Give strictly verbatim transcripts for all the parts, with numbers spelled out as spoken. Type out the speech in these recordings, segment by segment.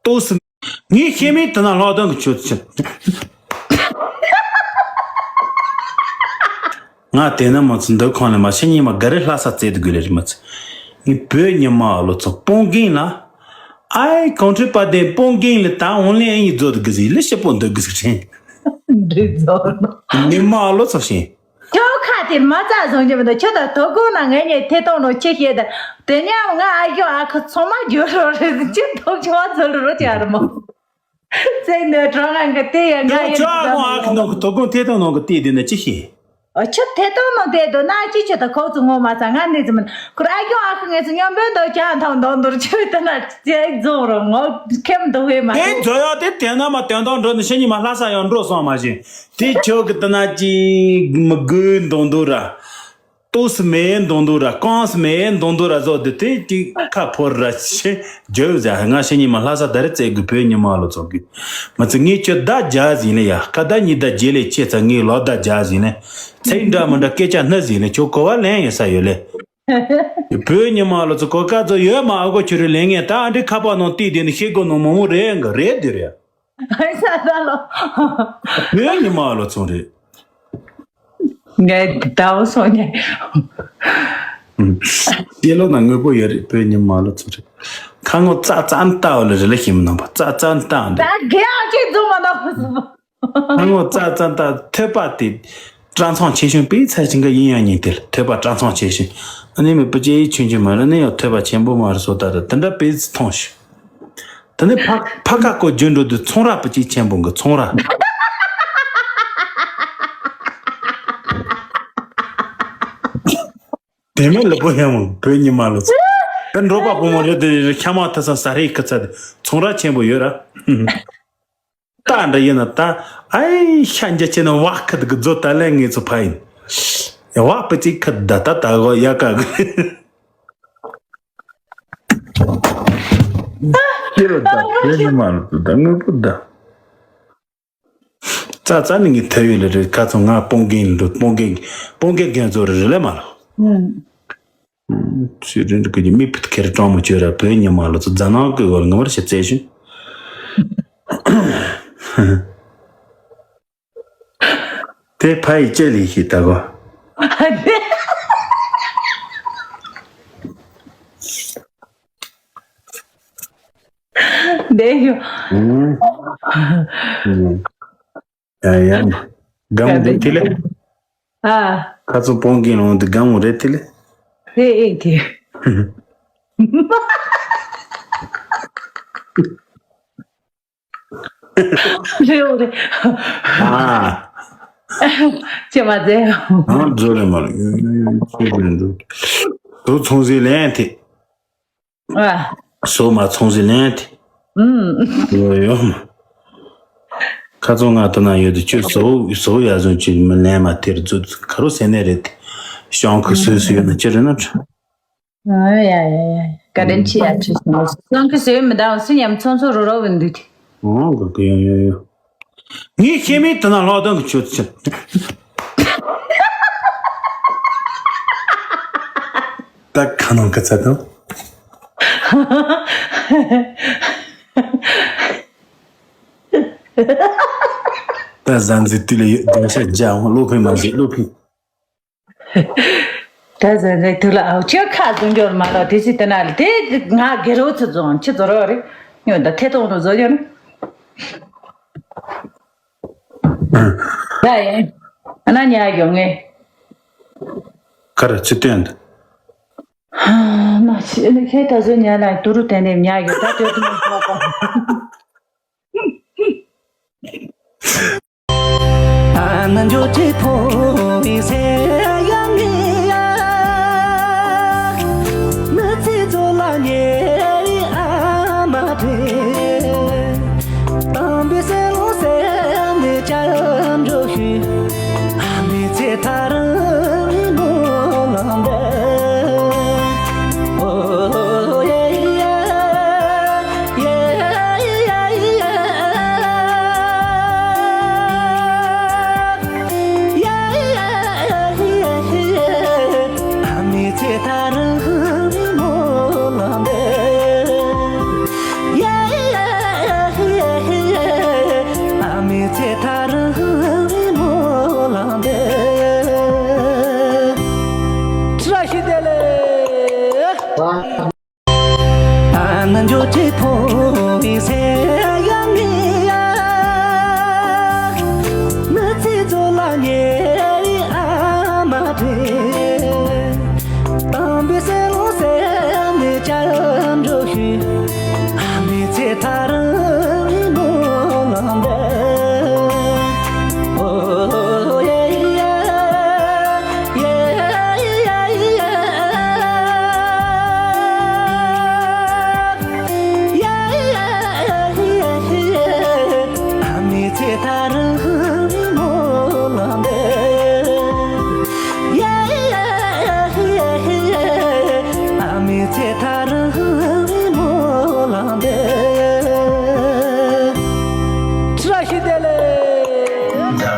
ཏོག་སི། ངས་ཤེས་མེད་དུ་ན་ལྷག་དོན་གྱི་ཆོས་ཆེ། ང་དེ་ན་མ་ཚུ་འདི་ཁོང་ལ་མ་ཤེས་ཉིན་མ་ག་རེ་ལྷ་ས་བཙལ་དུ་དགོས་ལེ་རེད་མ་ཚུ། ངས་བོད་ཉི་མ་ལོ་ཚོ་སྤོང་གིན་ལ། ཨའི་གོང་ཁྲི་པ་དེ་སྤོང་གིན་ལ་ད་འོང་ལེ་ཨེ་ཡི་རྫོ་དུ་གི་ཟིག་ལེ་ཤི་པོ་འདི་གི་ཟིག་ཕྲན། འདི་རྫོ་ནོ། ཉི་མ་ལོ་ཚོ་ཤེས། ཁྱོད་ཁ་དེར་མ་རྩ་བཟུང་རྒྱུ་མི་འདུག་ཁྱོད་དང་དོ་དགོང་ན་ངས་ཉེ་ཐེ་གཏོང་ནོ་ཅི་ཤེས་ད། དེ་ཉམ་ང་ཨ་ཞོ་ཨ་ཁུ་ཚང་མ་རྒྱུ་རོ་རེད་ཅི་ཐོག་ཆུང་བ་ཚོ་རུ་རོ་ཅི་ཨ་ར་མོ། ཙེ་ནོ་གྲོང་ང་གི་དེ་ཡ་ང་ཡོད་ཅོ་ཨ་ཁོང་ཨ་ཁུ་ནང་གི་དོ་དགོང་ཐེ་གཏོང་ནང་གི་དེ་དེ་ན་ཅི་ཤེས། ཨ་ཁྱོད་ཐེ་གཏོང་ནང་དེ་དོ་ན་ཅི་ཁྱོད་དང་ཁོག་ཚོ་ངོ་མ་ཚ་ང་ནི་ཙི་མིན་ཁུར་ཨ་ཞོ་ཨ་ཁུ་ངས་ཚོ་མཉམ་པོ་འདོ་ཅང་ཐང་འདོ་འདོར་ཁྱོད་ད་ན་ཙེ་རྫོང་རོ་ངོ་ཁེམ་འདོ་ཧེ་མ་དེ་རྫོ་ཡ་དེ་དེ་ན་མ་དོན་དང་འགྲོ་ནི་ཤེས་ཉི་མ་ལྷ་ས་ཡང་འགྲོ་སོང་མ་ཤེས། དེ་ཁྱོད་ཀྱི་ལྟ་ན་ཅི་མི་དགོས་འདོང་འདོག་ར། ལྟོགས་སུ་མེད་འདོང་འདོག་ར་རྐང་སུ་མེད་འདོང་འདོག་ར་བཟོ་དེ་དེ་ཅིག་ཁ་ཕོར་ར་ཆེ་རྒྱུ་ཟ་ང་ཤེས་ཉི་མ་ལྷ་ས་ད་རེ་བཙལ་དགོས་བོད་ཉི་མ་ལོ་ཚོགས་དགོས། མི་ཚེ་ངས་ཁྱོད་ད་རྒྱ་ཟིན་ལེ་ཡ་ཁ་ད་ཉི་ད་རྗེས་ལེ་ཆེ་ཚ་ངས་ལོ་ད་རྒྱ་ཟིན་ལེ་ཚེ་འདྲ་མི་འདྲ་སྐད་ཆ་སྣ་ཟིན་ལེ་ཁྱོད་གོ་བ་ལེན་ཡོད་ས་ཡོད་ལེ། བོད་ཉི་མ་ལོ་ཚོ་གོ་སྐབས་ཚོ་ཡོད་མ་ཨ་གོ་ཁྱོད་རེ་ལེན་ངས་ད་ཨ་འདྲི་ཁ་པར་ནང་བལྟས་དེ་ནི་ཤེས་དགོས་ནོ་མང་མོ་རེད་འགའ་རེད་དེ་རེད། ཨ་ས་ད་ལོ། བོད་ཉི་མ་ལོ་ཚོང་རེད། ངས་ཟླ་བ་སོང་ནས། ཤེས་ལོ་ན་དངོས་པོ་ཡོད་རེད་བོད་ཉི་མ་ལོ་ཚོང་རེད། ཁ་ངོ་ཙག་ཙག་ལྟ་བ་ལ་རེ་ལ་ཤེས་མི་ནང་པ་ཙག་ཙག་ལྟ་འདི། ད་རྒན་ཨ་ཅེ་འཛོམས་མ་གནང་། ཨ་ངོ་ཙག་ཙག་ད་ཐོས་པ་དེ་སྤྲང་ཚང་ཆེ་ཤོས་པས་ཚར་ཅིང་ག་ཡིན་ཡང་ཉིན་དེར་ཐོས་པ་སྤྲང་ཚང་ཆེ་ཤོས། ཨ་ནི་མི་སྤུ་ཅེ་ཡི་ཆུན་ཆུན་མ་ལ་ནི་ཡང་ཐོས་པ་ཆེན་པོ་མ་རེད་སོ་ད་ད་དེ་འདྲ་པས་ཚི་ཐོང་ཤོས། དེ་ནི་ཕ་ཕ་ཁ་ཀོ་རྒྱུན་འགྲོ་དུས་ཚོང་ར་པུ་ཅིག་ཆེན་པོ་གི་ཚོང་ར། དེ་མིན་ལ་པོ་ཡང་བོད་ཉི་མ་ལོ་ཚོ། དེ་འགྲོ་པ་བུ་མོ་རེད་དེ་ཤ་མ་ཐ་ས་ས་རེ་ཁི་ཚ་དེ་ཚོང་ར་ཆེན་པོ་ཡོད་ར། ཏ་འདྲ་ཡིན་ན་ཏ་ཨའི་ཤ་འཇའ་ཆེ་ན་བག་ཁི་དི་གི་རྫོ་ཏ་ལན་ངེས་ཚོ་ཕ་ཡིན། ཡ་བག་པི་ཅིག་ཁི་ད་ཏ་ཏ་གོ་ཡ་ཀ་གི། ཁྱེད་ལ་ད་བོད་ཉི་མ་ལ་ད་དངོས་པོ་ད། ཙ་ཙ་ནི་ངས་ཐལ་ཡོད་ལ་རེད་ཁ་ཚོ་ང་སྤོང་རྒན་འགྲོ་སྤོང་རྒན་སྤོང་རྒན་རྒན་ཚོ་རེ་རེ་ལས་མ་ལོ། ཚུལ་རིན་གི་མི་ཕུད་ཁེར་གྲོང་མོ་བཅོས་ར་བོད་ཉི་མ་ལོ་ཚོ་རྫ་ནག་གི་བར་ངམ་བར་ཞེ་རྩེ་ཞུ། དེ་ཕ་ཡི་ལྕེ་ལི་ཞིག་ད་གོ། འདས་ཡོད། ཡ་ཡ། གམ་འདི་ཐི་ལེ། ཨ། ཁ་ཚོ་སྤོང་གིན་ལོང་འདི་གམ་རེད་ཐི་ལེ། ཧེ་ཨེ་ཐི། རེད་རེད། ཨ། ཅེ་མ་ཛེ། ཨ་ཛོ་རེ་མ་རེད། ཡོ་ཡོ་ཡོ་ཡོ་ཅེ་རེད་འདུག་དུ་ཚོང་ཟིན་ལན་ཐི། ཨ། སོ་མ་ཚོང་ཟིན་ལན་ཐི། ཨུམ། ཡོ་ཡོ་མ། ཁ་ཚོང་ང་ཏུ་ན་ཡོད་དུ་ཁྱོད་སོ་སོ་ཡ་ཟོན་ཅིག་མི་ལན་མ་ཐེར་རྫུ་ཁ་རུ་སེ་ནེ་རེད་ཐི། ཤང་ཁུ་སོ་སོ་ཡོད་ན་ཅི་རེད་ན་ཁྲ། ཨ་ཡ་ཡ་ཡ། བཀའ་དྲིན་ཆེ་ཡ་ཁྲིད་སོང་། སང་ཁི་ཟེར་མི་འདང་སི་ཉམ་ཚོང་ཚོ་རོ་རོ་བིན་འདུག་ཏེ། ཨོ་ག་གི་ཡོང་ཡོང་ཡོང་། ངས་ཤེས་མེད་དུ་ན་ལྷག་དོན་གི་ཆོད་ཆོད། ད་ཁ་ནང་གི་ཚ་དང་། ད་ཟན་ཟི་དུས་ལ་ཡོད་དོན་ཤ་རྒྱ་འོང་བློ་ཕན་མ་ཟིག་བློ་ཕན། ད་ཟེར་ནས་དུ་ལ་ཨའུ་ཁྱོད་ཁ་བཟུང་འགྱོར་མ་ལོ་དེ་སྲིད་དེ་ན་ལ་དེ་ང་དགེ་རོ་ཚུ་བཟུང་ཁྱི་ཛོ་རོ་རེ་ཉོ་ད་ཐེ་ཐོང་རུ་བཟོ་ཡོད་ན། ད་ཡིན། ཨ་ན་ཉ་ཡོང་ངེ། ཁ་ར་ཚུ་སྟོན་ད། ཧ་ན་ཤི་ནི་ཁྱེད་ད་ཟོ་ཉ་ལ་དུ་རུ་དེ་ནས་ཉ་ཡོད་ད་དེ་དུ་མ་ཐོག་པ། ཕོ་བའི་སེ་ཡ་མི་ཡ། མི་ཚེ་ཚོ་ལ་ཉེ་བའི་ཨ་མ་དེ། དམ་པའི་སེ་ལོ་སེ་ནས་བཅར་འགྲོ་ཞུ། ཨ་མའི་ཚེ་ཐར་བའི་སྨོན་ལམ་འདེབས། ཨོ་ཡེ་ཡེ་ཡེ་ཡེ་ཡེ། ཨ་མའི་ཚེ་ཐར་བའི་སྨོན་ལམ་འདེབས། ཨ་མའི་ཚེ་ཐར་བའི་སྨོན་ལམ་འདེབས། བཀྲ་ཤིས་བདེ་ལེགས།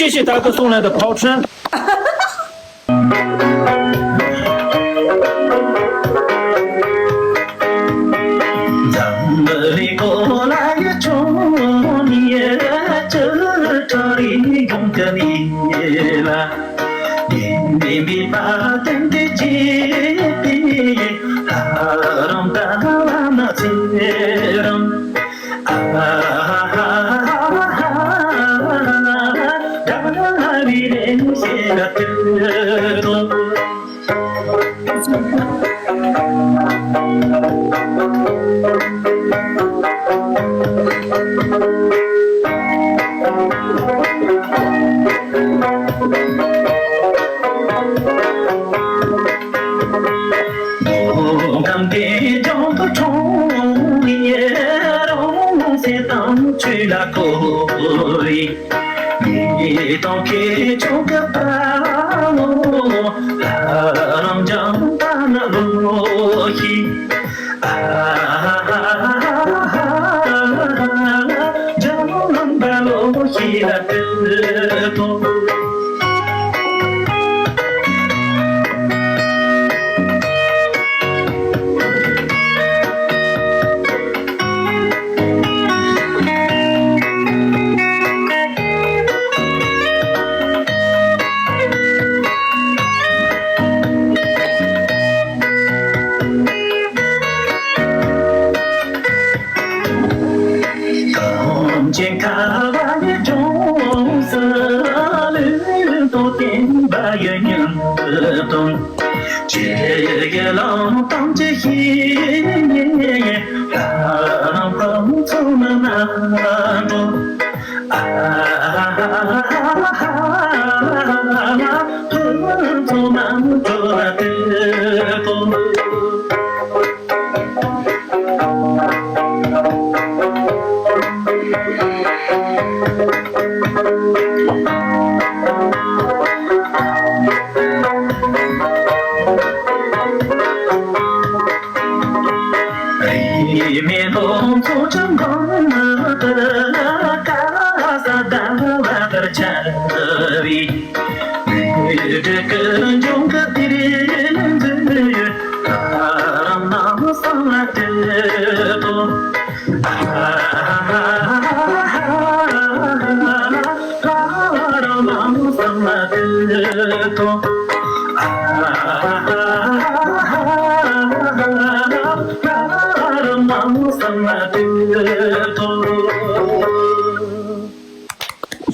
谢谢大哥送来的炮车。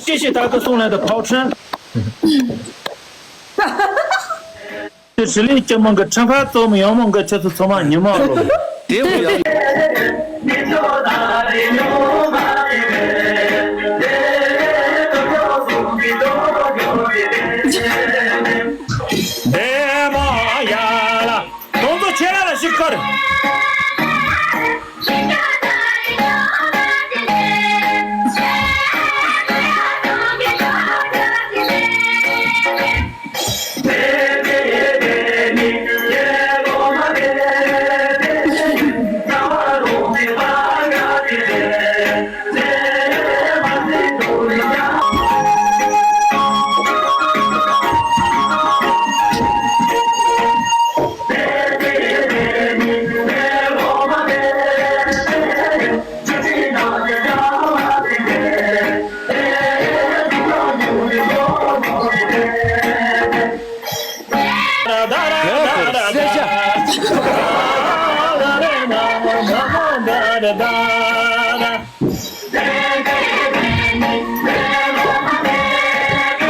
ཅེ་ཤེས་ད་ག་སོང་ལ་ད་ཕའོ་ཁྲེན། དེ་དྲི་ལན་སྐྱ་མོ་གི་ཁྲ་མཁར་གཙོ་མོ་ཡང་མོ་གི་ཆུ་ཚོད་ཚང་མ་ཉི་མ་རོ། དེ་འོ་ཡ། དེ་མ་ཡ་ལ། དོན་དུ་ཆེ་ལ་ཞིག་ཁར།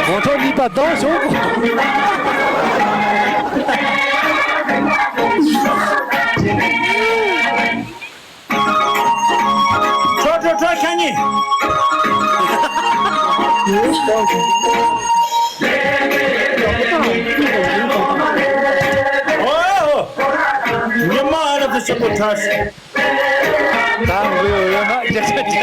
གོང་ཁྲོ་གཉིས་པ་ལྡང་བྱུང་། ཁྲོ་ཁྲོ་ཁྲོ་ཁྱེད་གཉིས། ཨོ། ཉི་མ་ཨ་ལ་དུ་ཞིག་པོ་ཁྲ། ད་འགྲོ་ཡོད་ཡོད་ན་རྒྱ་ཆ་རྒྱ།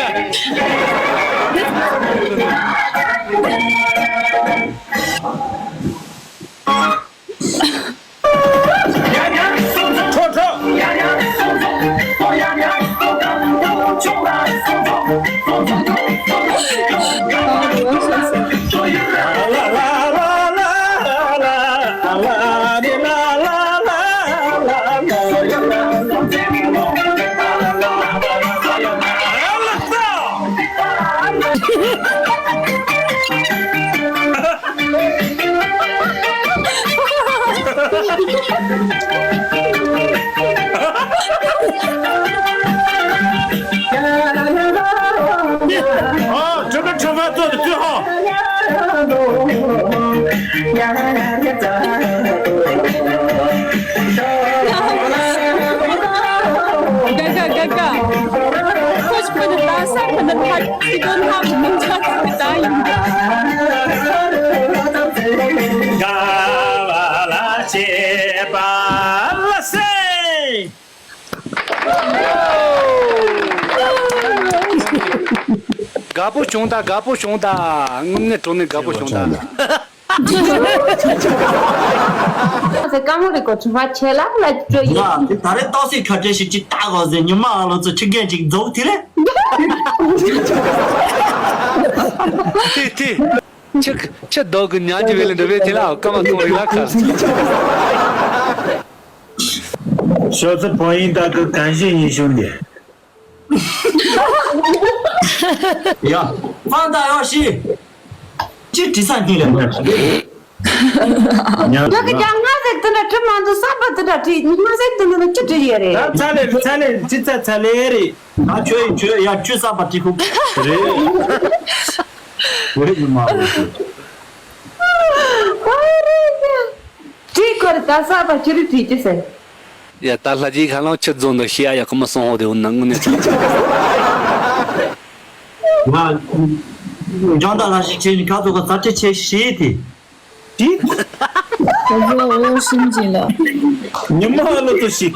ཁྲོ་ཁྲོ། ཨ། གྲུ་གུ་གྲུ་མ་ཏོ་ཏུ་ཧོ། དགའ་དགའ་དགའ་དགའ། ཁོ་ཆུ་ཁོ་ནི་ད་ས་ཁོ་ནི་ཐག་ཅི་དོན་ཧ་མི་ནང་ཆ་ཚ་གི་ད་ཡིན། དགའ་བ་ལ་བྱེད་པ་ལ་སེ། དགའ་པོ་བྱུང་ད། དགའ་པོ་བྱུང་ད། དངོས་གནས་དྲང་གནས་དགའ་པོ་བྱུང་ད། ཟེར་དཀའ་མོ་རེད་གོ། དྲི་བ་ཆེ་ལ་ལ་སྤྲོད་ཡིན། ང་དེ་ད་རེས་ཏོག་ཙམ་ཁ་བྲལ་ཞིག་ཅིག་ལྟ་དགོས་ཟེར། ཉི་མ་ཨ་ལོ་ཚོ་ཁྱི་རྒན་ཅིག་རྫོགས་དེ་རེད། དེ་དེ། ཁྱི་ཁྱི་རྡོག་གི་ཉག་གི་བེ་ལེ་འདི་བེ་དེ་ལ་སྐར་མ་གཏོང་རིགས་ལ་ཁར། ཤོ་ཚི་ཕོ་ཡིན་ད་གི་གན་ཤེས་ཡིན་ཤུང་དེ། ཡ། ཕང་ད་ཡོ་ཤི། ཅི་དྲི་ས་ཉིན་ལ། ཉ། ཡ་གི་ཀྱང་ང་ཟེར་དེ་འདྲ་དྲི་མ་འདུག་བསམ་པ་དེ་འདྲ་དྲི། ང་ཟེར་དེ་འདྲ་ཅི་དྲི་ཡོད་རེད། ད་ཚ་ལེ་ཚ་ལེ་ཅི་ཚ་ཚ་ལེ་རེད། ད་ཆོས་ཡིན་ཆོས། ཡ་ཆོས་བསམ་པ་དྲི་ཁུག་རེད། རེད་མ་རེད། ཨ་རེད་ཡ། དྲི་ཁོར་ད་བསམ་པ་ཅི་རེད་དྲི་ཅི་ཟེར། ཡ་ད་ལྷ་ཅིག་ཁ་ལོང་ཆུ་རྫོང་དུ་ཤི་ཡ་ཡ་ཁོ་མ་སོང་ཧོ་དེ་འོ་ན་དངོས་གནས་ཚ། ང་འཇང་ད་ལྷ་ཞིག་ཆེ་ནི་ཁ་ཐོག་ག་ས་ཆེ་ཆེ་ཤི་དེ། དེ། ཁོ་ཚོ་འོ་ཤིན་ཅིག་ལ། ཉི་མ་ལོ་ཏོ་ཤི།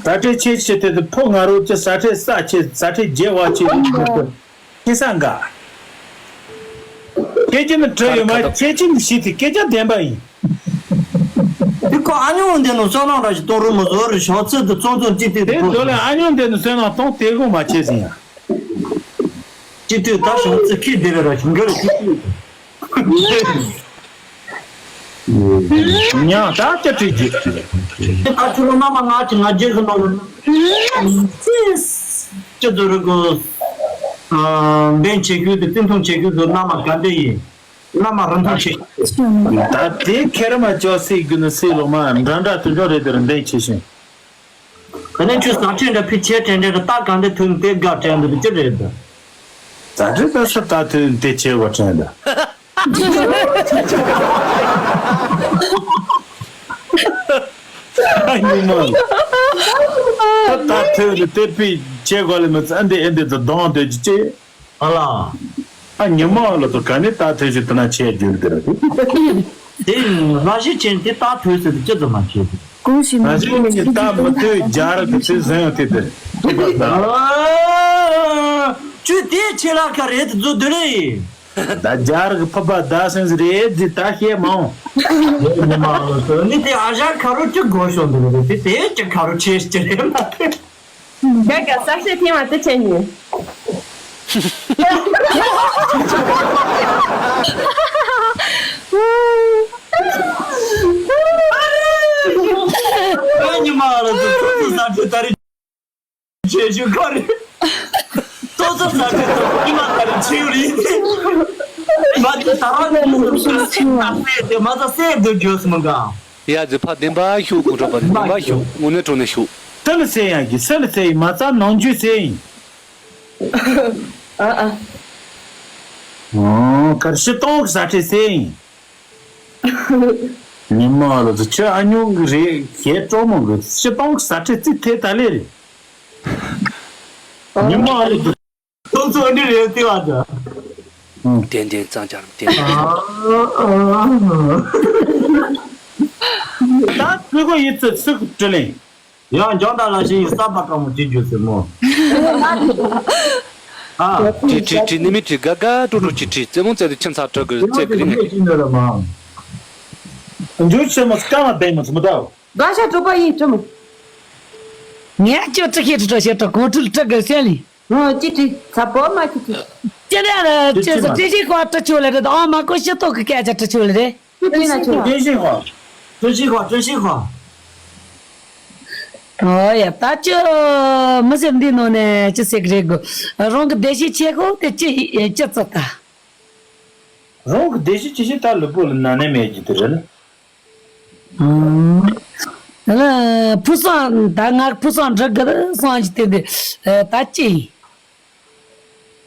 ད་ཏྲེ་ཆེ་ཆེ་དེ་དུ་ཕོ་ང་རོ་ཅི་ས་ཁྲེ་ས་ཆེ་ས་ཁྲེ་རྒྱལ་བ་ཆེ་རིང་དུ་ཤི་ས་འགའ། སྐད་ཆ་ནི་བྲོས་ཡོད་མ། སྐད་ཆ་ནི་ཤི་དེ་སྐད་ཆ་བདེན་པ་ཡིན། དེ་ཁོ་ཨ་ཉོ་འདི་ནོ་བསོད་ནམས་ར་ཞིག་གཏོང་རུ་མ་བཟོ་རུ་ཞོག་ཚོད་དུ་ཚོང་ཚོང་ཅི་ཏི་དེ་དེ་དོ་ལས་ཨ་ཉོ་འདི་ནི་བསོད་ནམས་གཏོང་དེ་དགོངས་མ་བྱས་ཟིན་ཡ། ཅི་ཏི་ད་ཞོག་ཚོད་ཁི་དེ་རེ་ར་ཞིང་གར་ཅི་ཏི། ཉང་ད་ཅི་ཏི་ཅི། ད་ཆུ་ལོ་མ་མ་ང་ཅི་ང་རྗེས་སུ་ནོ་ལོ། ཅི་ཏི་རུ་གོ། འབེན་ཆེ་ཁུལ་དུ་བརྩི་མཐོང་ཆེ་ཁུལ་དུ་མནའ་མ་ག་འདྲ་ཡིན། མནའ་མ་རིན་ཐང་ཆེ། ད་དེ་ཁེར་མ་ཅོག་སེ་གི་ནི་སེ་ལོ་མ་འདྲ་འདྲ་དུ་འཇོག་རེད། དེར་འདེང་ཆེ་ཞིང་། ད་ནི་ཁྱོད་ཟ་ཁྲེལ་འདྲ་ཕི་ཆེ་དྲན་དྲན་འདྲ་ད་གང་འདྲ་ཐོན་དེ་དགའ་དྲན་འདུག་ཅི་རེད་ད། ཟ་ཁྲེལ་ད་ས་ད་ཐོན་དེ་ཆེ་བ་དྲན་ད། ཉི་མ་ད་ད་ཐོན་དེ་ཕི་ཆེ་གོ་ལེ་མི་ཚ་འདི་ཨེ་འདི་ད་གདོང་དེ་ཅི་ཅི། ཨ་ལ། ཨ་ཉི་མ་ལ་ཚོ་ག་ནས་ད་ཐོས་ཤིག་ཏུ་ན་ཆས་རྒྱུན་དེ་ར་དེ། དེ་ལ་ཞིག་ཅན་དེ་ད་ཐོས་ཟེར་དུ་ཅི་ཙམ་མ་བྱེད་དེ། གོང་ཞིག་ན་ང་ཞིག་ནི་ད་མི་ཐོས་རྒྱ་ར་གི་ཚེ་ཟན་ཡོད་དེ་དེ་ཐོས་པ་ད། ཨ། ཁྱོད་དེ་ཆེ་ལ་ཁ་རེད་དུ་བཟོ་དུ་རེད། ད་རྒྱ་ར་གི་ཕ་པ་ད་སེམས་རེད་དེ་ད་ཤེས་མང་། ཉི་མ་ལ་ཚོ་ནི་དེ་ཨ་ཞང་ཁ་རོ་ཅི་དགོས་ཤོག་འདུག་རེད་དེ་དེ་ཅི་ཁ་རོ་ཆེ་ཞིག་རེད་མ་དེ། དགའ་དགའ་ས་ཤེས་ཐེངས་མ་དེ་བྱས་ཉིན། ཨ་ཉི་མ་ལ་ཚོ་ཚོ་ཚོ་ས་ཁྲི་ད་རེ་ཆེ་ཞུ་ག་རེ། ཚོ་ཚོ་ས་ཁྲི་ཚོ་ཉི་མ་ད་རེ་ཆེ་རེད། མ་དེ་ད་རང་ཉི་མ་ཚོ་སེམས་ད་སེ་དེ་མ་ཚ་སེ་དུ་བརྗོད་སུ་མ་ག་ཡ་ཛི་ཕ་བདེན་པ་ཤུགས་གོ་འགྲོ་པ་རེད། བདེན་པ་ཤུགས་དངོས་གནས་དྲང་གནས་ཤུགས། སི་ལ་ཟེར་ཡང་གི་སི་ལ་ཟེར་ཡིན་མ་རྩ་ནང་རྒྱུ་ཟེར་ཡིན། ཨ་ཨ། ཨོ་གར་ཤི་སྟོང་གི་ཟ་ཁྲེ་ཟེར་ཡིན། ཉི་མ་ལོ་ཚོ་ཁྱོད་ཨ་ཉུང་གི་རེད་གས་སྤྲོ་མོ་གི་ཤི་སྟོང་གི་ཟ་ཁྲེ་རྩི་ཐེ་ད་ལེ་རེད། ཉི་མ་ལོ་ཚོ། ཁོང་ཚོ་འདི་རེད་ལྟེ་བ་དང་། ཏན་ཏན་གཙང་ཆར་ཏན་ཏན། ད་ཚུལ་གོ་ཡིད་ཚུལ་ཚུགས་དྲི་ལེན། ཡང་འཇོག་དང་ལ་ཞིག་ཡིན་ས་པ་ཀ་མོ་དྲི་རྒྱུ་ཟེར་མོ། ཨ། དྲི་དྲི་དྲི་ནི་མི་དྲི་དགའ་དགའ་སྤྲོ་སྤྲོ་ཅི་དྲི་རྩེད་མོ་རྩེ་དུ་ཁྱིམ་ཚ་སྤྲོ་དགོས་རྩེ་གི་རིང་ནས། འཇུ་ཆེ་མོ་སྐར་མ་བདེ་མོ་ཚོ་མི་དགའ། དགའ་ཤ་གྲོད་པ་ཡིན་གྲོ་མོ། ངས་ཁྱོད་ཀྲི་ཤེས་ཀྲི་ཤེས་ཀྲི་གོང་ཁྲུལ་ཀྲི་དགོས་ཤེས་ལི། ངོ་ཅི་ཀྲི་ཚ་པོ་མ་ཅི་ཀྲི། ཅི་ནས་ལ་ཅི་ཟེར་ཀྲི་ཤེས་ཁོ་ཀྲི་ཆུ་ལ་རེད། ཨོ་མ་ཀོ་ཤི་ཏོ་གི་སྐད་ཆ་ཀྲི་ཆུ་ལ་རེད། ཀྲི་ཤེས་ཁོ་ཀྲི་ཤེས་ཁོ་ཀྲི་ཤེས་ཁོ། ཨོ་ཡ་ད་ཅི་མི་སེམས་འདི་ནང་ནས་ཅི་ཟེར་གི་རེད་གོ། རང་གི་བདེ་སྐྱིད་ཆེ་གོ་དེ་ཅི་ཅི་ཙི་ད། རང་གི་བདེ་སྐྱིད་ཅི་ཞིག་ད་ལུས་པོ་ལ་ན་ནས་མེད་ཀྱི་དེ་རེད། ཨང་། ཨ་ལ་ཕུ་སང་ད་ང་ཕུ་སང་འགྲིག་གི་རེད་སང་ཞིག་དེ་འདི་ད་ཅི་ཡིན།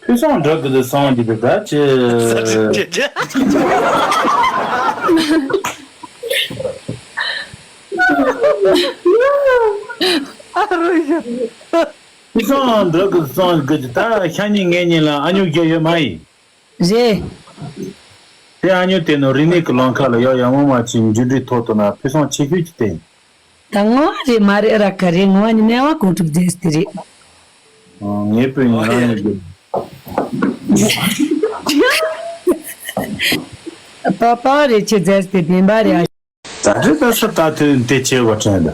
ཕུ་སང་འགྲིག་གི་རེད་སང་ཞིག་དེ་ད་ཅི། ཨ་རོ་ཡ། ཕུ་སང་འགྲིག་གི་རེད་སང་ཞིག་གི་ད་ཤ་ཉེ་ངེད་གཉིས་ལ་ཨ་ཉོ་རྒྱུ་ཡོད་མ་ཡིན། རེད། དེ་ཨ་ཉོ་དེ་ནོ་རི་ནི་གི་ལོང་ཁ་ལ་ཡོ་ཡ་ངོ་མ་ཅིག་འཇུ་འདྲི་ཐོག་ཏུ་ན་ཕུ་སང་ཆེ་ཤོས་ཀྱི་སྟེང་། ད་ངོ་རེད་མ་རེད་ར་ཁ་རེད་ངོ་ནི་མེ་བ་གོང་གྲུབ་རྫས་དེ་རེད། ངའི་བུ་ཉིད་རང་ཉིད་ཀྱི། པ་པ་རེད་ཆེ་རྫས་དེ་བདེན་པ་རེད། ད་རེད་ད་ས་ད་དུས་དེ་ཆེ་བ་དྲན་ད།